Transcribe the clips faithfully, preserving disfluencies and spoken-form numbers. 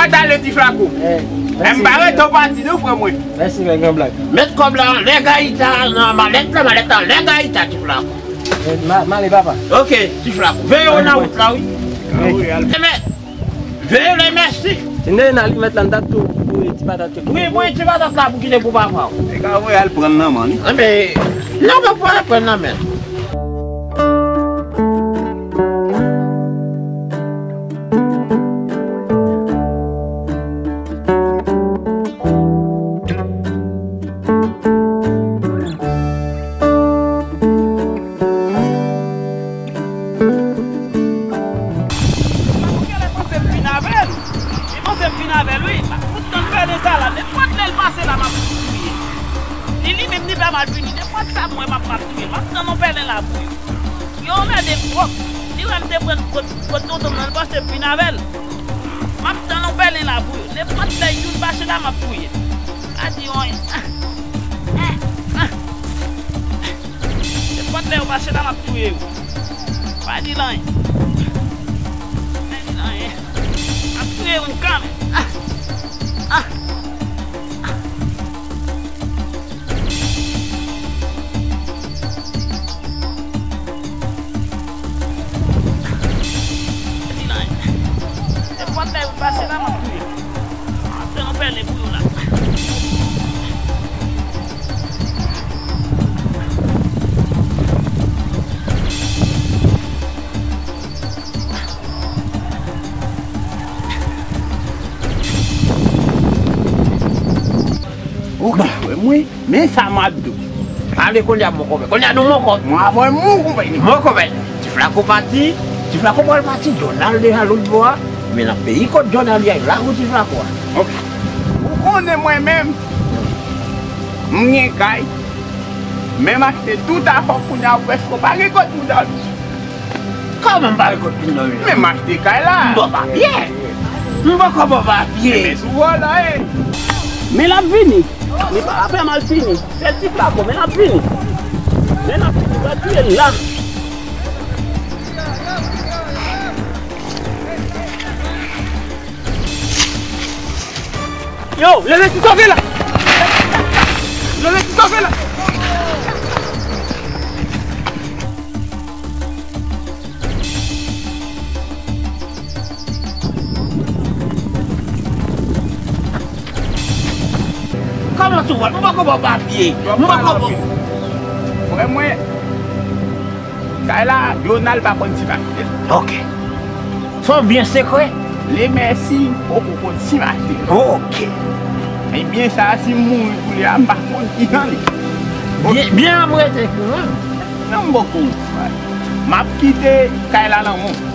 Mèt ale, Ti Flako. Eh, mèsi. M pa rete w pati non, frè mwen. Mèsi, men gran blag. Met kòb la anlè gayita, nan malèt la, malèt la anlè gayita, Ti Flako. Eh, ma, m ale, papa. Ok, Ti Flako. Veye w nan wout la, wi. Wi, al. Enben, veye w, mèsi. Ti Nena, li mèt la, m t ap tou, tou, ti patat. Wi, mwen, ti patat la pou kite pou papa w. Nèg la voye al pran nan men li. Enben, non, pa pou al pran nan men. Li panse m fin avè l. Li panse m fin avè l, wi. M ap fout tann pèlen sa la. Nenpòt lè l pase la, m ap touye. Ni li menm, ni pè Malvini. Nenpòt sa m wè, m ap, m ap touye. M ap tann yon pèlen la pou yo. Yo, mède pwòp. Li wè m te pran kot, kot tonton m nan, li panse m fin avè l. M ap tann yon pèlen la pou yo. Nenpòt lè youn pase la, m ap touye. Pa di yon. Nenpòt lè yo pase la, m ap touye yo. Pa di l anyen. Pa di l anyen. M ap touye youn kanmenm. Ah! Ah! Pa di l anyen. Nenpòt lè yo pase la, m ap touye. Ap fè yon pèlen pou yo la. Ou ka wè mwen, men sa m ap di w. Ale kounye a, mon konpè. Kounye a, nou, mon konpè. Mwen avè w, mon konpè. Mon konpè. Ti Flako pati, Ti Flako pral pati, Donald deja lòt bò a. Men nan peyi kot Donald ye, la pou Ti Flako a. Ok. Ou konnen mwen menm, m gen kay, men m achte tout afè w kounye a, ou prèske pa gen kot pou dòmi. Kòman m pa gen kot pou dòmi? Men m achte kay la. M ba w papye. M poko ba w papye. Men sou wòl la, e. Men l ap vini. Li pa apre m al fini. Se Ti Flako, men l ap vini. Men l ap vini, va touye l la. Yo, leve ti sove la! Leve ti sove la! Kòman sou wòl? Mwen poko ba w papye. Mwen poko ba w. Frè mwen, kay la, Donald pa konn si m achte l. Ok. Se yon byen sekrè. Lemèsi poko konn si m achte l. Ok. Men byen sa a, si m mouri kounye a, m pa konn kijan li. Byen, byen an m rete pou mwen. Non, m poko. M ap kite kay la nan men w.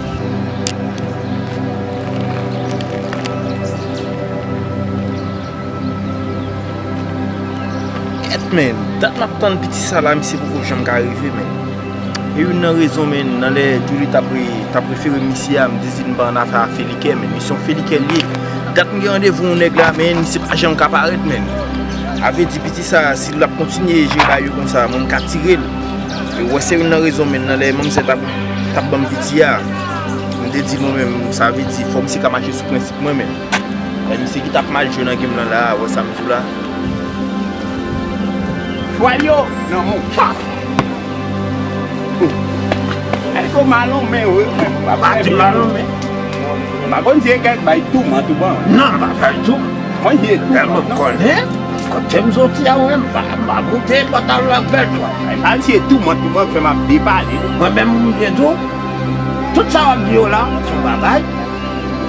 Kèt, men, dat m ap tann piti sa la, misye poko janm ka rive, men. E youn nan rezon, men, nan lè Julie t ap re-, t ap refere misye a, m te di l m pa annafè a felikè, men, misye yon felikè l ye. Dat m gen randevou yon nèg la, men, misye pa janm ka parèt, men. A vle di, piti sa, si l ap kontinye jere bagay yo konsa, mwen, m ka tire l. E w wè, se youn nan rezon, men, nan lè manmzèl t ap, t ap ban m piti a, m te di l mwen menm, sa vle di, fò misye ka mache sou prensip mwen, men. E misye ki t ap mal jwe nan game lan la, wè sa m di w la. Fwal yo nan men w. Èske w mal lonmen, wi, men m pa fè mal lonmen. M pa konn si e kèk bay touman touman. Non, m pa fè l tou. Mwen si e touman, non. Konnen, kote m soti a, mwen, m pa, m pa moute pantalon ak bèl twal. Al si e touman touman fè m ap depale. Mwen menm, m di tou, tout sa w ap di yo la, se yon bagay.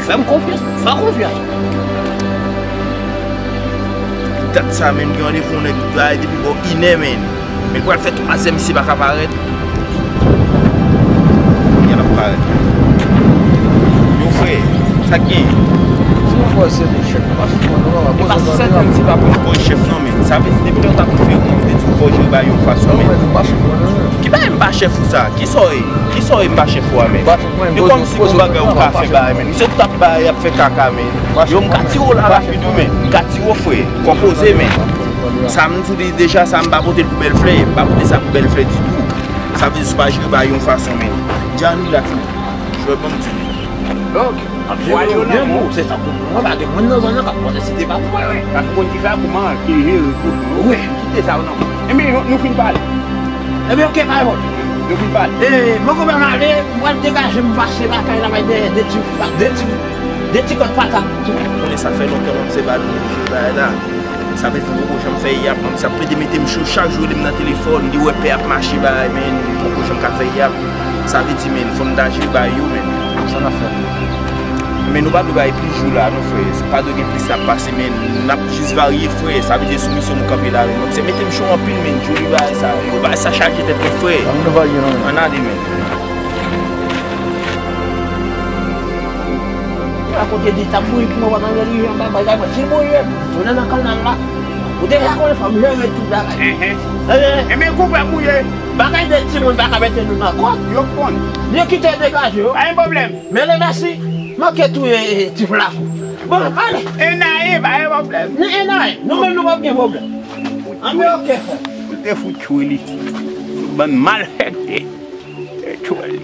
Fè m konfyans, fè konfyans. Dat sa menm gen randevou nèg la depi bò inè, men. Men l pral fè twazyè misye pa ka parèt. Kounye a l ap parèt. Yo, frè, sa k gen? Si yon fwa se de chèf, pa chèf mwen non, papa. E pa si sèten ti pa pou fò chèf non, men. Sa vle di depi lè w t ap fè yon, te di w fò jere ba yon fason, men. Ki bagay m pa chèf ou sa? Kisa w ye? Kisa w ye m pa chèf ou a, men? E kòmsi gon bagay ou ka fè bagay, men. Misye tout ap bay, ap fè kaka, men. Yo, m ka tire w la rapid, wi, men. M ka tire w, frè. Fò poze, men. Sa m di w deja, sa m pa pote l pou bèl flè. M pa pote sa pou bèl flè ditou. Sa vle di si w pa jere bagay yon fason, men. Djan, rilaks, men. Jwè, ban m di, men. Ok. Wale yo nan men w. Se sa pou mwen, pa gen moun nan zòn nan k ap konteste pa pou mwen, wi. Paske w konn ki fè a, kouman ki jere tout yo. Wi. Kite sa yo nan men w. Enben, nou fin pale. Enben, oke, pa yon. Nou fin pale. E, mwen konprann ale, mwen degaje m pase lakay la, bay de, de ti, de ti, de ti kòt patat. Konnen sa fè lontan m obsève nou jwe bagay la. Sa vle di m poko janm fè yap, manm, sa plede mete m cho chak jou, rele m nan telefòn, li wè pè ap mache bagay, men m poko janm ka fè yap. Sa vle di, men, fò m ta jere bagay yo, men. Sa n ap fè? Men nou pa dwe bay plis jou la, non, frè. Se pa dwe gen plis k ap pase, men n ap jis varye, frè. Sa vle di, sou misyon nou kanpe la, men. Manm, se mete m cho anpil, men, jere bagay sa. Yo, bagay sa chaje tèt mwen, frè. Ann nou varye, non, men. Ann ale, men. Rakonte di t ap bouyi pou mwen, w ap antre rive anba bagay mwen. Si l bouyi, tounen nan kannal la. Ou deja konnen fò m jere tout bagay. Enben, enben, kou w ap bouyi. Bagay de timoun pa ka mete nou nan kòd. Yo konn. Byen kite degaje yo. Pa gen pwoblèm. Men le mèsi, manke touye, e, ti flakou. Bon, ale. Enaye, pa gen pwoblèm. Ni enaye, nou menm nou p ap gen pwoblèm. Anben, oke, frè. Ou te fout tchwe li. Bann malfèktè. Te tchwe li.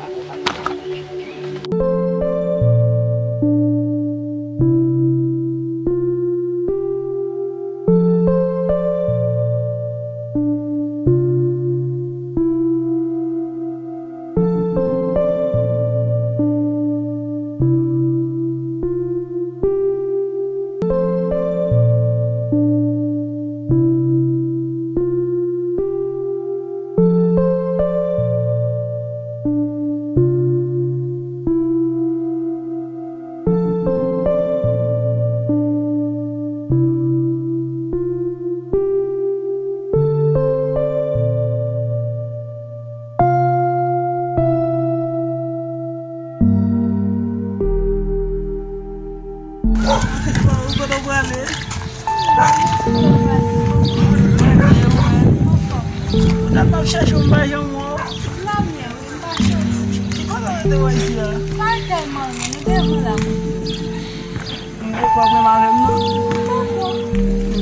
Ou kote w prale? Ou t ap ap chèche w, m pa janm wè w. Ki kote w rete wè isi a? M poko ap menm avè m, non.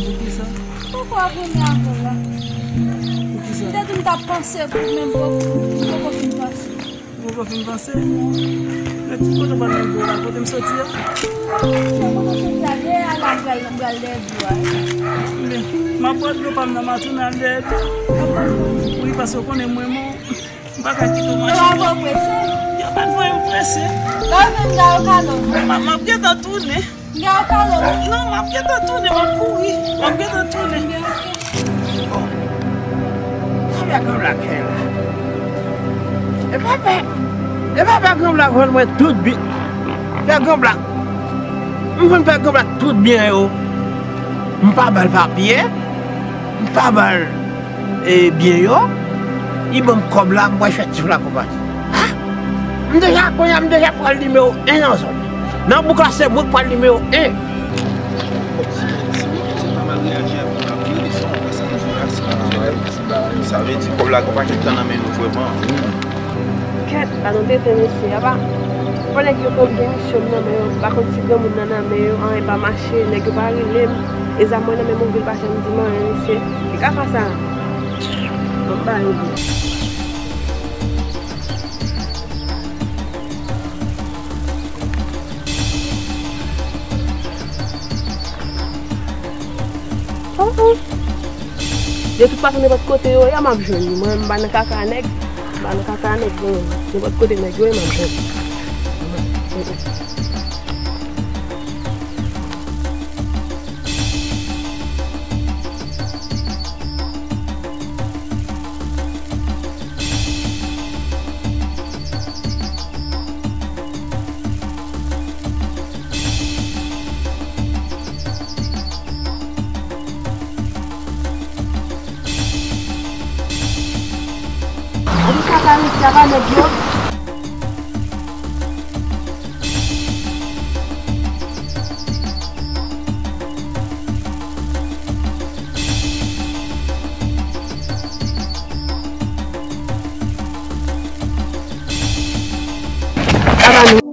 Poukisa? Poukisa? M te di m t ap panse pou men m poko, m poko fin panse. Ou poko fin panse? Men ki kote w pral menm pou la? Kote m soti a? Se kote w soti a, dèyè a la, m pral, m pral dèyè dlo a. Men, m ap bwè dlo pa m nan, m a tounen al dèyè dlo. Wi, paske w konnen mwen, m pa ka kite w mache. Yo pa voye w prese. Yo pa t voye m prese. Lè w vin, m ta yo kado. M ap, m ap gentan tounen. Gade w pale w. Non, m ap gentan tounen, m ap kouri. M ap gentan tounen. Bon. Sa fè Gran Blak fè la? E pa fè, e pa fè Gran Blak vann mwen tout byen. Fè Gran Blak. M fin fè Gran Blak tout byen yo. M pa ba l papye. M pa ba l e, byen yo, li ban m kòb la, m pral fè ti flakou pati. Ha! M deja, kounye a, m deja pral nimewo en nan zòn nan. Nan bouk la, se mwen k pral nimewo en. Kòm si, si mwen, se pa mal reyaji avèk w, m ap rele sa, w wè sa m di la, se pa mal. Sa vle di, kòb la gen pakèt tan nan men nou, vrèman. Kèt, pa nou tete mesye, apa. Fò nèg yo konn gen misyon m nan men yo, m pa konn si granmoun nan nan men yo, anyen pa mache, nèg yo pa rele m. E zam mwen nan men m, ouvri l pa janm di m anyen, mesye. Ki ka fè sa? Bon, ba yo byen. Oh, oh. De tout fason, nenpòt kote yo ye, m ap jwenn li. Mwen, m pa nan kaka nèg. M pa nan kaka nèg, non. Nenpòt kote nèg yo ye, m ap jwenn li. Ou di sa pa resi a pa nèg yo? Apa nou